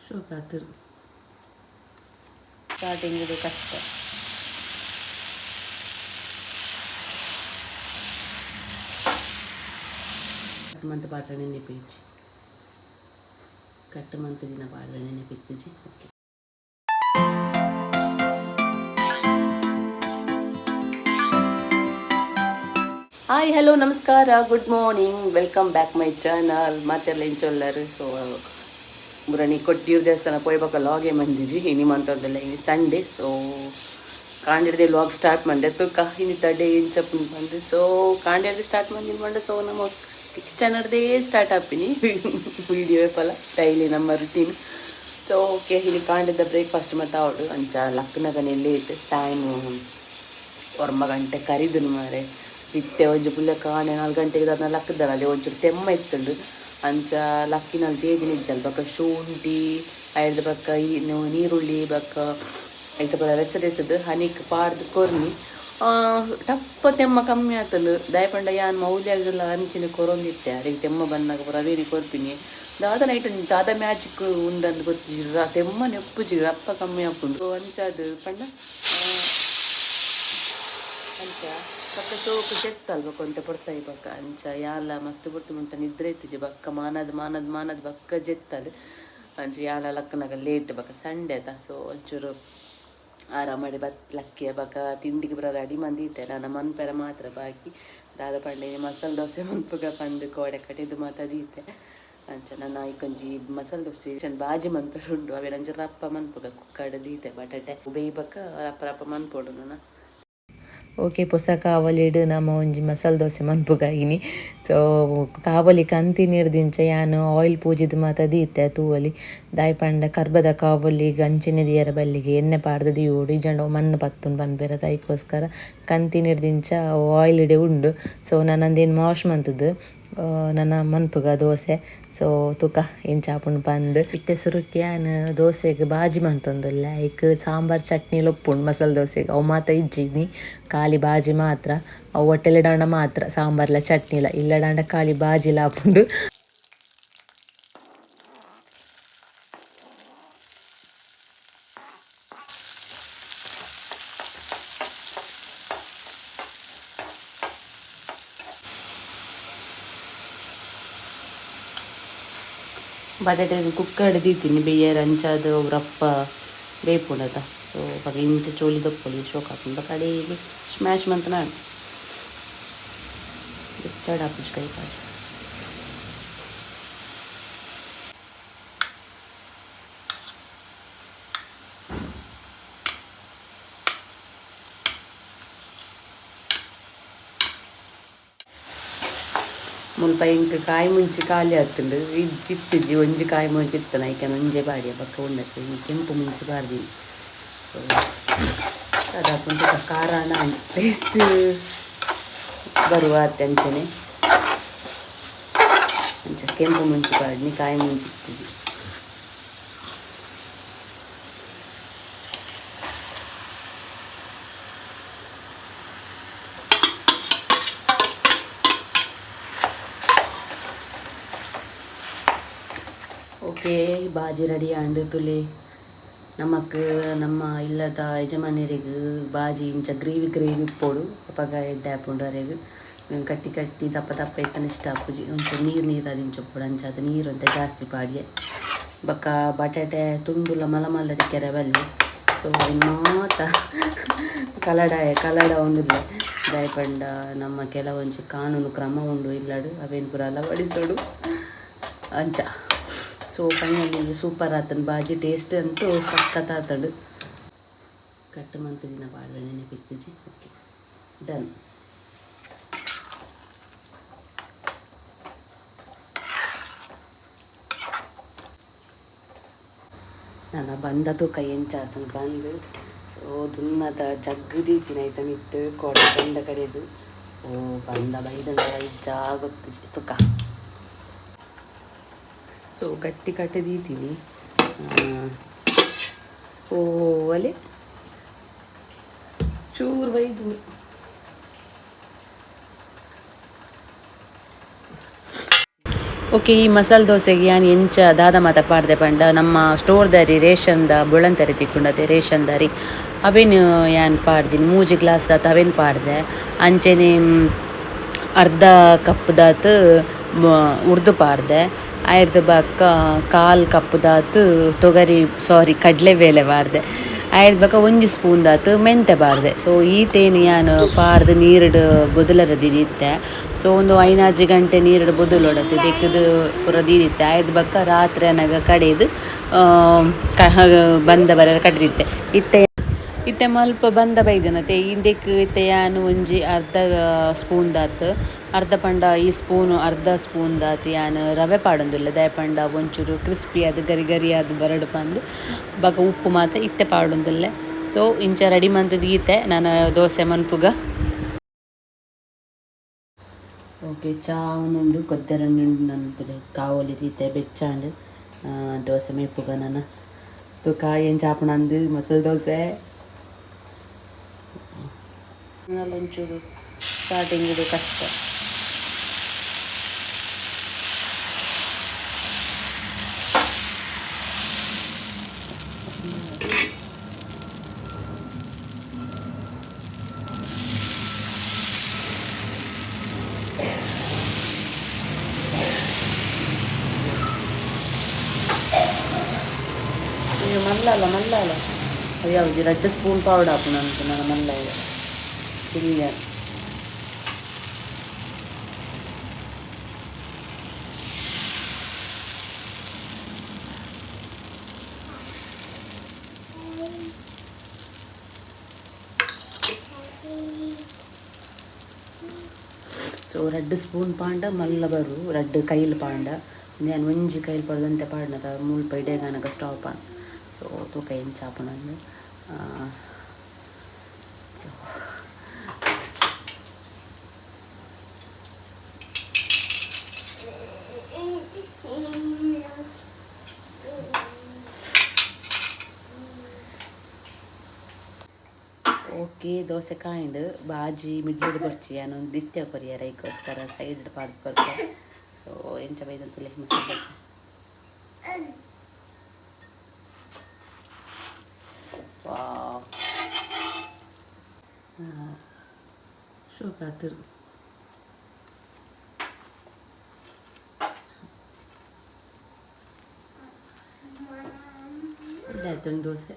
ಶೋಕಾತು starting ಕಷ್ಟ. ಮಂತ್ ಪಾಡ್ರೆ ನೆನಪಿಜ್ಜಿ, ಕಟ್ ಮಂತ್ ದಿನ ಪಾಡ್ರೆ ನೆನಪಿತ್ತಿಜಿ. ಓಕೆ. ಹಾಯ್, ಹಲೋ, ನಮಸ್ಕಾರ, good morning, welcome back my channel. ಮಾತೆಲ್ಲ ಇಂಚೊಲ್ಲರು? ಸೊ ಮುರಣಿ ಕೊಟ್ಟಿಯೂರು ದೇವಸ್ಥಾನ ಪೋಯ್ಬಕ ಲಾಗೆ ಮಂದಿಜಿ. ಇನಿ ಮಂತೊಂದೆಲ್ಲ ಇನಿ ಸಂಡೇ. ಸೊ ಕಾಂಡೆರ್ದೆ ಲಾಗ್ ಸ್ಟಾರ್ಟ್ ಮಂದೆ. ತುಕ ಇನ್ನಿತ ಡೇ ಇಂಚಪ್ಪುಂಡು ಪಂದ್. ಸೊ ಕಾಂಡೆರ್ದೆ ಸ್ಟಾರ್ಟ್ ಮಂದಿನ ಪಂಡ, ಸೊ ನಮ್ಮ ಕಿಚನ್ ಅರ್ದೇ ಸ್ಟಾರ್ಟ್ ಆಪಿನಿ ವಿಡಿಯೋ ಏಪಲ ಡೈಲಿ ನಮ್ಮ ರುಟೀನ್. ಸೊ ಓಕೆ, ಇನಿ ಕಾಂಡೆದ ಬ್ರೇಕ್ಫಾಸ್ಟ್ ಮತ್ತೆ ಆವಡು. ಅಂಚ ಲಕ್ಕನಗನೆ ಲೇಟ್, ಟೈಮು 9 ಗಂಟೆ ಕರಿದುನು ಮಾರೆ. ಇತ್ತೆ ಒಂಜಿ ಪುಲ್ಯ ಕಾಂಡೆ 4 ಗಂಟೆಗೆ ದಾದ ಲಕ್ಕದಲ್ಲ, ಒಂಚೂರು ತೆಮ್ಮ ಇತ್ತುಂಡು. ಅಂಚ ಲಕ್ಕಿನಲ್ಲಿ ತೇಜಿನ ಇಜ್ಜಲ್. ಬೊಕ್ಕ ಶುಂಠಿ, ಐರ್ದ ಬೊಕ್ಕ ಈ ನೀರುಳ್ಳಿ, ಬೊಕ್ಕ ಐತ ಪೂರ ರೆಸರೆಸದು ಹನಿಕ್ ಪಾಡ್ದು ಕೊರ್ನಿ. ಟಪ್ಪ ತೆಮ್ಮ ಕಮ್ಮಿ ಆತಂಡು. ದಾಯೆ ಪಂಡ ಯಾನ್ ಮೌಲ್ಯಗಲ ಅಂಚಿನ ಕೊರೊಂದಿತ್ತೆ. ಅರೆಗ್ ತೆಮ್ಮ ಬನ್ನಗ ಪೂರ ಅವೇನಿ ಕೊರ್ಪಿನಿ. ದಾದ ನೈಟ್ ದಾದ ಮ್ಯಾಜಿಕ್ ಉಂದಂದು ಗೊತ್ತಿಜ್ಜಿ, ತೆಮ್ಮ ನೆಪ್ಪುಜಿ, ರಪ್ಪ ಕಮ್ಮಿ ಆಪುಂಡು. ಅಂಚಾದ್ ಪಂಡ ಅಂಚ ಬೊಕ್ಕ ಸೋಕು ಜೆತ್ತಲ್ ಬೊಕ್ಕ ಒಂತೆ ಪೊರ್ತಾಯಿ. ಬೊಕ್ಕ ಅಂಚ ಯಾನ್ಲ ಮಸ್ತ್ ಪೊರ್ತು ಮುಟ್ಟ ನಿದ್ರೆ ಇತ್ತಿಜಿ. ಬೊಕ್ಕ ಮಾನದ್ ಮಾನದ್ ಮಾನದ್ ಬೊಕ್ಕ ಜೆತ್ತಲ್. ಅಂಚ ಯಾನ್ಲ ಲಕ್ಕನಗ ಲೇಟ್. ಬೊಕ್ಕ ಸಂಡೆ ಅತ, ಸೊ ಒಂಚೂರು ಆರಾಮಡೆ ಬತ್ ಲಕ್ಕಿಯ. ಬೊಕ್ಕ ತಿಂಡಿಗೆ ಪೂರ ರೆಡಿ ಮಂದಿತ್ತೆ. ನಾನು ಮನ್ಪೆರ ಮಾತ್ರ ಬಾಕಿ. ದಾದ ಪಂಡ ಮಸಾಲೆ ದೋಸೆ ಮನ್ಪುಗ ಪಂದ್ ಕೋಡೆ ಕಟಿದು ಮಾತ ದೀತೆ. ಅಂಚ ನನ್ನ ಐಕೊಂಜಿ ಮಸಾಲೆ ದೋಸೆ ಬಾಜಿ ಮನ್ಪೆರ ಉಂಡು. ಅವೆನ್ ಒಂಜಿ ರಪ್ಪ ಮನ್ಪುಗ. ಕುಕ್ಕರ್ಡ್ ದೀತೆ ಬಟಾಟೆ ಬೇಯ್, ಬೊಕ್ಕ ರಪ್ಪ ರಪ್ಪ ಮನ್ಪೊಡು ನನ್ನ. ಓಕೆ, ಪೊಸ ಕಾವಲಿಡ್ ನಮ ಒಂಜಿ ಮಸಾಲೆ ದೋಸೆ ಮನ್ಪುಗಾಯಿನಿ. ಸೊ ಕಾವಲಿ ಕಂತಿ ನೀರ್ದಿಂಚ ಯಾನ್ ಆಯಿಲ್ ಪೂಜಿದ್ ಮಾತ ದೀತೆ ತೂವಲಿ. ದಾಯಿ ಪಂಡ ಕರ್ಬದ ಕಾವಲಿಗ್ ಅಂಚೆನೆ ದಿಯರ ಬಲ್ಲಿಗೆ, ಎಣ್ಣೆ ಪಾಡ್ದು ದೀವೊಡು, ಇಜ್ಜಂಡ ಮಣ್ಣು ಪತ್ತುಂಡು ಪನ್ಪೆರ್. ಐಕೋಸ್ಕರ ಕಂತಿ ನೀರ್ದಿಂಚ ಆಯಿಲ್ ಇಡೆ ಉಂಡು. ಸೊ ನನ್ನಂದೇನು ವಾಶ್ ಮಂತುದು ನನ್ನ ಮನ್ಪುಗ ದೋಸೆ. ಸೊ ತುಕ ಎಂಚ ಆಪುಂಡು ಪಂದ್. ಇತ್ತೆ ಸುರುಕ್ಕೆ ಯಾನ್ ದೋಸೆಗ್ ಬಾಜಿ ಮಂತೊಂದುಲ್ಲೆ. ಐಕ್ ಸಾಂಬಾರ್, ಚಟ್ನಿ ಉಪ್ಪುಂಡು ಮಸಾಲೆ ದೋಸೆಗ್. ಅವು ಮಾತ ಇಜ್ಜಿ, ಖಾಲಿ ಬಾಜಿ ಮಾತ್ರ. ಅವು ಹೊಟ್ಟೆಲಿಡಾಂಡ ಮಾತ್ರ ಸಾಂಬಾರ್ಲ ಚಟ್ನಿಲ, ಇಲ್ಲಡಾಂಡ ಖಾಲಿ ಬಾಜಿಲ ಆಪುಂಡು. ಬಟಾಟೆ ಕುಕ್ಕರ್ಡ್ ದೀತೀನಿ ಬೇಯರ್. ಅಂಚಾದ್ ರಪ್ಪ ಬೇಪುಂಡತ. ಸೊ ಬೊಕ ಇಂಚ ಚೋಲಿ ದೊಪ್ಪೊಲಿ, ಶೋಕ್ ಆಪುಂಡು. ಬೊಕ ಅಡೆಗ್ ಸ್ಮ್ಯಾಶ್ ಮಂತುನ ಬೆಚ್ಚಡ್ ಆಪುಜಿ ಕೈ ಪಾಡ್. ಮುಲ್ಪ ಎಂಕ್ ಕಾಯಿ ಮುಂಚಿ ಖಾಲಿ ಆತುಂಡು. ಇಜ್ಜಿ, ಇತ್ತಿಜ್ಜಿ. ಒಂಜಿ ಕಾಯಿ ಮುಂಚಿ ಇತ್ತನ, ಐಕೆನ್ ಒಂಜೆ ಪಾಡಿಯ. ಬೊಕ್ಕ ಉಂಡತ್ತೆ ಈ ಕೆಂಪು ಮುಂಚಿ ಪಾಡ್ದೀನಿ. ಸೊ ಅದಾಪುಂಡು. ಖಾರಾನ ಟೇಸ್ಟ್ ಬರುವ ಅತ್ತೆ ಅಂಚನೆ. ಅಂಚ ಕೆಂಪು ಮುಂಚಿ ಪಾಡ್ನಿ, ಕಾಯಿ ಮುಂಚಿ ಇತ್ತಿಜ್ಜಿ. ಓಕೆ, ಬಾಜಿ ರೆಡಿ ಆಂಡ್ ತುಲೆ. ನಮಕ್ ನಮ್ಮ ಇಲ್ಲದ ಯಜಮಾನರಿಗೆ ಬಾಜಿ ಇಂಚ ಗ್ರೇವಿ ಗ್ರೇವಿ ಇಪ್ಪೊಡು, ಅಪಗ ಎಡ್ಡೆ ಆಪುಂಡು ಅರೆಗ್. ಕಟ್ಟಿ ಕಟ್ಟಿ ದಪ್ಪ ದಪ್ಪ ಇತ್ತನ ಇಷ್ಟ ಆಪುಜಿ. ಒಂಚೂರು ನೀರು ನೀರು ಅದು ಇಂಚ ಉಪ್ಪೊಡು. ಅಂಚ ಅದು ನೀರು ಅಂತ ಜಾಸ್ತಿ ಪಾಡಿಯೆ. ಬೊಕ್ಕ ಬಟಾಟೆ ತುಂಡುಲ ಮಲ್ಲ ಮಲ್ಲ ತಿಕ್ಕೆರೆ ಬಲ್ಲಿ. ಸೊ ಮಾತ ಕಲಡ ಕಲಡ ಒಂದುಲ್ಲೆ. ದಾಯೆ ಪಂಡ ನಮ್ಮ ಕೆಲವೊಂಜಿ ಕಾನೂನು ಕ್ರಮ ಉಂಡು ಇಲ್ಲಡು, ಅವೇನು ಪೂರ ಅಳವಡಿಸೋಡು ಅಂಚ. ಸೊ ಫೈನಲಿ ಸೂಪರ್ ಆತಂಡು ಬಾಜಿ. ಟೇಸ್ಟ್ ಅಂತೂ ಸಖತ್ ಆತಂಡು. ಕಟ್ ಮಂತ್ ದಿನ ಪಾಡ್ವೆ ನೆನಪಿತ್ತಿಜಿ. Okay, done. ನನ್ನ ಬಂದ ತೂಕ ಎಂಚ ಆತಂಡು ಬಂದು. ಸೊ ದುನ್ನದ ಜಗ್ಗು ದೀತಿನ ಐತ ಮಿತ್ತು ಕೋಡೆ ಬಂದ ಕಡೆದು. ಓ ಬಂದ ಬೈದಂಡ ಇಜ್ಜಾ ಗೊತ್ತಿಜಿ, ತುಕ. ಸೊ ಗಟ್ಟಿ ಕಟ್ಟೆ ದೀತೀನಿ. ಓ ಒಲೆ ಚೂರು ಬೈದು. ಓಕೆ, ಈ ಮಸಾಲೆ ದೋಸೆಗೆ ಯಾನ್ ಎಂಚ ದಾದ ಮಾತ ಪಾಡ್ದೆ ಪಂಡ ನಮ್ಮ ಸ್ಟೋರ್ದಾರಿ ರೇಷನ್ದ ಬೊಳಂತರಿ ತಿಕ್ಕುಂಡತೆ ರೇಷನ್ದಾರಿ ಅವೇನು ಯಾನ್ ಪಾಡ್ದಿನಿ ಮೂಜಿ ಗ್ಲಾಸ್ ದಾತ್ ಅವೇನು ಪಾಡ್ದೆ. ಅಂಚೆನೆ ಅರ್ಧ ಕಪ್ ದಾತ್ ಉರ್ದು ಪಾಡ್ದೆ. ಆಯ್ರ್ದ್ ಬೊಕ್ಕ ಕಾಲ್ ಕಪ್ ದಾತ್ ತೊಗರಿ ಸಾರಿ ಕಡಲೆಬೇಳೆ ಪಾಡ್ದೆ. ಆಯ್ರ್ದ್ ಬೊಕ್ಕ ಒಂಜಿ ಸ್ಪೂನ್ ದಾತ್ ಮೆಂತೆ ಪಾಡ್ದೆ. ಸೊ ಈತೇನು ಯಾನ್ ಪಾಡ್ದ್ ನೀರುಡು ಬೊದುಲರೆ ದೀದಿತ್ತೆ. ಸೊ ಒಂದು 5-6 ಗಂಟೆ ನೀರುಡು ಬೊದುಲೊಡತ್ತೆ ದೆಕ್ಕುದು ಪೂರ ದೀದಿತ್ತೆ. ಆಯ್ರ್ದ್ ಬೊಕ್ಕ ರಾತ್ರಿ ಅನಗ ಕಡೆದು ಬಂದ ಬರ ಕಡೆದಿತ್ತೆ. ಇತ್ತೆ ಇತ್ತೆ ಮಲ್ಪ ಬಂದ ಬೈದನತೆ ಇಂದೆಕ್ ಇತ್ತೆ ಯಾನ್ ಒಂಜಿ ಅರ್ಧ ಸ್ಪೂನ್ ದಾತ್ ಅರ್ಧ ಪಂಡ ಈ ಸ್ಪೂನು ಅರ್ಧ ಸ್ಪೂನ್ ದಾತ್ ಯಾನ್ ರವೆ ಪಾಡೊಂದುಲ್ಲೆ. ದಾಯೆ ಪಂಡ ಒಂಚೂರು ಕ್ರಿಸ್ಪಿ ಆದ್ ಗರಿ ಗರಿ ಆದ್ ಬರಡ್ ಪಂದ್ ಬೊಕ ಉಪ್ಪು ಮಾತ ಇತ್ತೆ ಪಾಡೊಂದುಲ್ಲೆ. ಸೊ ಇಂಚ ರೆಡಿ ಮಂತ್ ದೀತೆ ನಾನ ದೋಸೆ ಮನ್ಪುಗ. ಓಕೆ, ಚಾ ಉಂಡು ಕೊದ್ದೆರಣ್ಣು ಉಂಡು ಕಾವಲಿ ದೀತೆ ಬೆಚ್ಚಾಂಡ್ ದೋಸೆ ಮೇಪುಗ ನನ ತುಕ ಎಂಚ ಆಪುಂಡು ಮಸಾಲೆ ದೋಸೆ. ಒಂಚೂರು ಸ್ಟಾರ್ಟಿಂಗ್ ಇದು ಕಷ್ಟ. ಮಲ್ಲಲ್ಲ ಮಲ್ಲಲ್ಲ ಅದು ಯಾವುದು ರಡ್ಡು ಸ್ಪೂನ್ ಪೌಡರ್ ಹಾಪುನ ನನ್ನ ಮಲ್ಲ ಇದೆ ತಿಂದೆ. ಸೊ ರಡ್ಡು ಸ್ಪೂನ್ ಪಾಂಡ ಮಲ್ಲ ಬರು ರಡ್ಡು ಕೈಲ್ ಪಾಂಡ ನಾನು ಒಂಜಿ ಕೈಲ್ ಪಾಡ್ದಂತೆ ಪಾಡ್ನದ ಮುಲ್ಪ ಇಡೇಗಾನಗ ಸ್ಟಾಪ್ ಆಂಡ್. ಸೊ ತೂಕ ಎಂಚ ಆಪುಂಡು. ಸೊ ಓಕೆ, ದೋಸೆ ಕಾಯಿಂಡ್ ಬಾಜಿ ಮಿಡ್ಲಿಡ್ ಬೊರ್ಚಿ ಯಾನ್ ದಿತ್ಯ ಕೊರಿಯರ ಐಕೋಸ್ಕರ ಸೈಡ್ ಪಾಡ್ದ್ ಕೊರ್ಪೆ. ಸೊ ಎಂಚ ಬೈದಂತುಲೆ ಮಸಾಲೆ ದೋಸೆ. ವಾವ್, ಶೋಕಾತುರ್ ಆಯ್ತು ದೋಸೆ.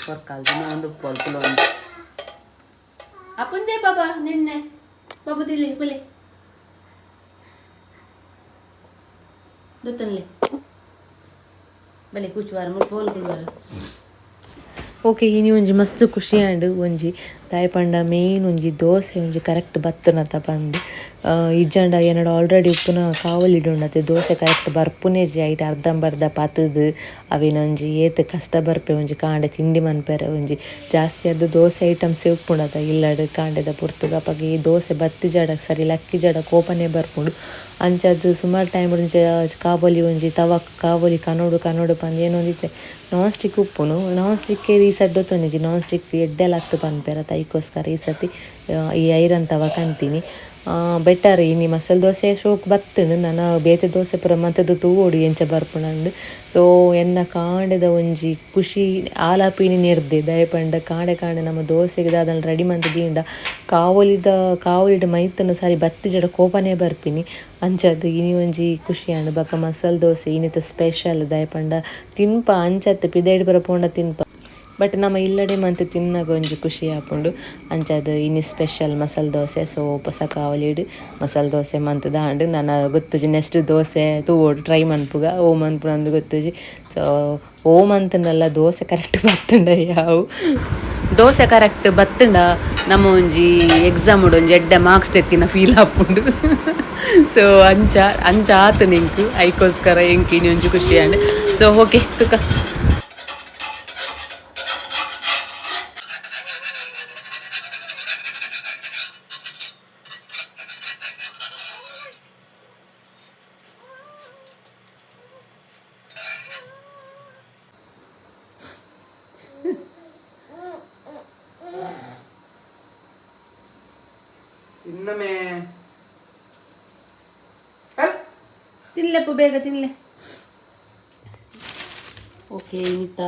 ಕೊರ್ಕಾಲ್ದಿನ ಒಂದು ಪೊಲ್ಪುಲ ಒಂದು ಅಪ್ಪಂದೇ ಬಾಬಾ ನಿನ್ನೆ ಬಾಬು ದಿಲ್ಲಿ ಬಲೆ ದೊತ್ತನ್ಲೆ ಬಲೆ ಕೂಚುವಾರ ಮುಲ್ಪ ಪೋಲ್ಕುಲ್ವಾರ. ಓಕೆ, ಇನಿ ಒಂಜಿ ಮಸ್ತ್ ಖುಷಿ ಆಂಡ್. ಒಂಜಿ ದಾಯೆ ಪಂಡ ಮೇನ್ ಒಂಜಿ ದೋಸೆ ಒಂಜಿ ಕರೆಕ್ಟ್ ಬತ್ತನತ ಪಂದ್ ಇಜ್ಜಂಡ ಎನ್ನಡ ಆಲ್ರೆಡಿ ಉಪ್ಪುನ ಕಾವಲಿಡುಂಡತೆ ದೋಸೆ ಕರೆಕ್ಟ್ ಬರ್ಪುನೇಜಿ ಐಟ್ ಅರ್ಧಂಬರ್ಧ ಪತುದು ಅವಿನೊಂಜಿ ಏತ್ ಕಷ್ಟ ಬರ್ಪೆ ಒಂಜಿ ಕಾಂಡೆ ತಿಂಡಿ ಮನ್ಪೆರೆ. ಒಂಜಿ ಜಾಸ್ತಿ ಅದು ದೋಸೆ ಐಟಮ್ಸ್ ಉಪ್ಪುಂಡತ ಇಲ್ಲಡ್ ಕಾಂಡೆದ ಪೊರ್ತುಗು. ಅಪಗ ಈ ದೋಸೆ ಬತ್ತಿ ಜಡ ಸರಿ ಲಕ್ಕಿ ಜಡ ಕೋಪನೆ ಬರ್ಪುಂಡು. ಅಂಚಾದ್ ಸುಮಾರು ಟೈಮ್ ಒಂಜಿ ಕಾವಲಿ ಒಂಜಿ ತವ ಕಾವಲಿ ಕನೋಡು ಕನೋಡು ಪಂದ್ ಏನೊಂದಿತ್ತೆ ನಾನ್ ಸ್ಟಿಕ್ ಉಪ್ಪುನು. ನಾನ್ ಸ್ಟಿಕ್ ಈ ಸರ್ತಿ ದೊತ್ತೊಂದಿಜ್ಜಿ ನಾನ್ ಸ್ಟಿಕ್ ಎಡ್ಡೆಲ ಅತ್ತ್ ಪನ್ಪೆರ್ ಅತ ಐಕೋಸ್ಕರ ಈ ಸರ್ತಿ ಈ ಐರನ್ ತವ ಕಂತೀನಿ. ಬೆಟರ್ ಇನಿ ಮಸಾಲೆ ದೋಸೆ ಶೋಕ್ ಬತ್ತುಂಡು. ನನ ಬೇತೆ ದೋಸೆ ಪೂರ ಮಂತುದು ತೂವೊಡು ಎಂಚ ಬರ್ಪುಂಡು. ಸೊ ಎನ್ನ ಕಾಂಡೆದ ಒಂಜಿ ಖುಷಿ ಆಲಾಪಿನಿ ನೆರ್ದೆ. ದಾಯೆ ಪಂಡ ಕಾಂಡೆ ಕಾಂಡೆ ನಮ್ಮ ದೋಸೆಗೆ ದಾದನ ರೆಡಿ ಮಂತ್ ದೀಂಡ ಕಾವಲಿದ ಕಾವಲಿಡ್ ಮೈತನ ಸಾರಿ ಬತ್ತಿ ಜಡ ಕೋಪನೇ ಬರ್ಪಿನಿ. ಅಂಚಾದ್ ಇನಿ ಒಂಜಿ ಖುಷಿ ಆಂಡ್. ಬೊಕ ಮಸಾಲೆ ದೋಸೆ ಇನಿತ ಸ್ಪೆಷಲ್. ದಾಯೆ ಪಂಡ ತಿನ್ಪ ಅಂಚತ್ ಪಿದಯ್ಡ್ ಪೂರ ಪೋಂಡ ತಿನ್ಪ, ಬಟ್ ನಮ ಇಲ್ಲಡೆ ಮಂತ್ ತಿನ್ನಗ ಒಂಜಿ ಖುಷಿ ಆಪುಂಡು. ಅಂಚಾದ್ ಇನಿ ಸ್ಪೆಷಲ್ ಮಸಾಲೆ ದೋಸೆ. ಸೊ ಪೊಸ ಕಾವಲಿಡ್ ಮಸಾಲೆ ದೋಸೆ ಮಂತುದ ಆಂಡ್. ನನ ಗೊತ್ತುಜಿ ನೆಕ್ಸ್ಟ್ ದೋಸೆ ತೂವೊಡು ಟ್ರೈ ಮನ್ಪುಗ ಓ ಮನ್ಪುನಂದ್ ಗೊತ್ತುಜಿ. ಸೊ ಓ ಮಂತುಂಡಲ ದೋಸೆ ಕರೆಕ್ಟ್ ಬತ್ತುಂಡ ಯಾವು ದೋಸೆ ಕರೆಕ್ಟ್ ಬತ್ತುಂಡ ನಮ್ಮ ಒಂಜಿ ಎಕ್ಸಾಮ್ ಒಂಜಿ ಎಡ್ಡೆ ಮಾರ್ಕ್ಸ್ ತೆತ್ತಿನ ಫೀಲ್ ಆಪುಂಡು. ಸೊ ಅಂಚ ಅಂಚ ಆತುಂಡು ಎಂಕ್ ಐಕೋಸ್ಕರ ಎಂಕ್ ಇನಿ ಒಂಜಿ ಖುಷಿ ಆಂಡ್. ಸೊ ಓಕೆ ತುಕ. ಇನ್ನೊಮ್ಮೆ ಅಲ್. ತಿನ್ಲೆಪ್ಪು, ಬೇಗ ತಿನ್ಲೆ. ಓಕೆ, ಇನ್ನಿತ್ತ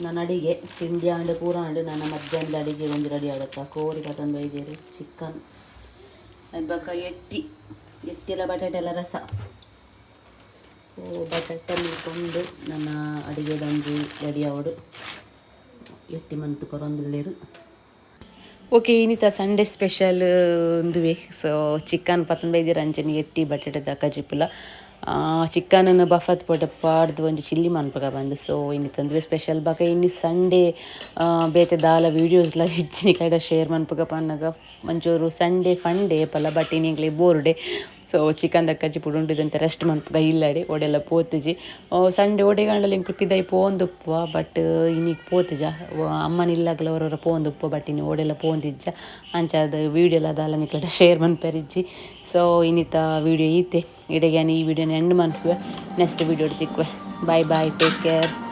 ನನ್ನ ಅಡಿಗೆ ತಿಂಡಿ ಆಂಡ್, ಪೂರ ಆಂಡ್. ನನ್ನ ಮಧ್ಯಾಹ್ನದ ಅಡಿಗೆ ಒಂದು ರೆಡಿ ಆಗುತ್ತಾ. ಕೋರಿ ಪತೊಂದು ಬೈದೇರು, ಚಿಕನ್, ಅದು ಬೊಕ್ಕ ಎಟ್ಟಿ, ಎಟ್ಟಿಲ ಬಟಾಟೆ ಎಲ್ಲ ರಸ. ಓ ಬಟಾಟೆ ಕೊಂಡು ನನ್ನ ಅಡಿಗೆದೊಂದು ರೆಡಿ ಆವಡು. ಎಟ್ಟಿ ಮಂತು ಕೊರೊಂದುಲ್ಲೆರ್. ಓಕೆ, ಇನ್ನಿತ ಸಂಡೇ ಸ್ಪೆಷಲ್ ಉಂದುವೆ. ಸೊ ಚಿಕನ್ ಪತ್ತೊಂದು ಬೈದಿರ, ಅಂಚನೆ ಎಟ್ಟಿ ಬಟಾಟೆದ ಕಜಿಪುಲ. ಚಿಕನನ್ನು ಬಫತ್ ಪೊಟ ಪಾಡ್ದು ಒಂಜಿ ಚಿಲ್ಲಿ ಮನ್ಪಗ ಬಂದು. ಸೊ ಇನ್ನಿತ ಉಂದುವೆ ಸ್ಪೆಷಲ್. ಬೊಕ ಇನಿ ಸಂಡೇ ಬೇತೆ ದಾಲ ವೀಡಿಯೋಸ್ಲ ಹೆಚ್ಚಿನ ಕಡೆ ಶೇರ್ ಮನ್ಪುಗ ಪನ್ನಗ ಒಂಚೂರು ಸಂಡೇ ಫನ್ ಡೇ ಪಲ, ಬಟ್ ಇನ್ನಿಂಗ್ಲೆ bore day. So chicken the ಕಜಿಪುಡು ಉಂಡುದಂತ ರೆಸ್ಟ್ ಮನ್ಪುಗ. ಇಲ್ಲಡೆ ಒಡೆಲ್ಲ ಪೋತುಜಿ. ಸಂಡೇ ಒಡೆಗಂಡಲ ಎಂಕುಲು ಪಿದೈ ಪೋಂದುಪ್ಪುವ, ಬಟ್ ಇನ್ನಿಗ್ ಪೋತುಜ. ಅಮ್ಮನ ಇಲ್ಲಗ್ಲ ಒರೊರ ಪೋಂದುಪ್ಪುವ, ಬಟ್ ಇನಿ ಓಡೆಲ್ಲ ಪೋಂದಿಜ್ಜ. ಅಂಚಾದ್ ವೀಡಿಯೋಲ ದಾಲ ನಿಕ್ಲೆಡ ಶೇರ್ ಮನ್ಪೆರಿಜ್ಜಿ. ಸೊ ಇನ್ನಿತ ವೀಡಿಯೋ ಈತೆ. ಇಡೆಗೆ ಈ ವಿಡಿಯೋನ ಎಂಡ್ ಮನ್ಪುವೆ. ನೆಕ್ಸ್ಟ್ ವೀಡಿಯೋ ತಿಕ್ಕುವೆ. Bye bye, take care.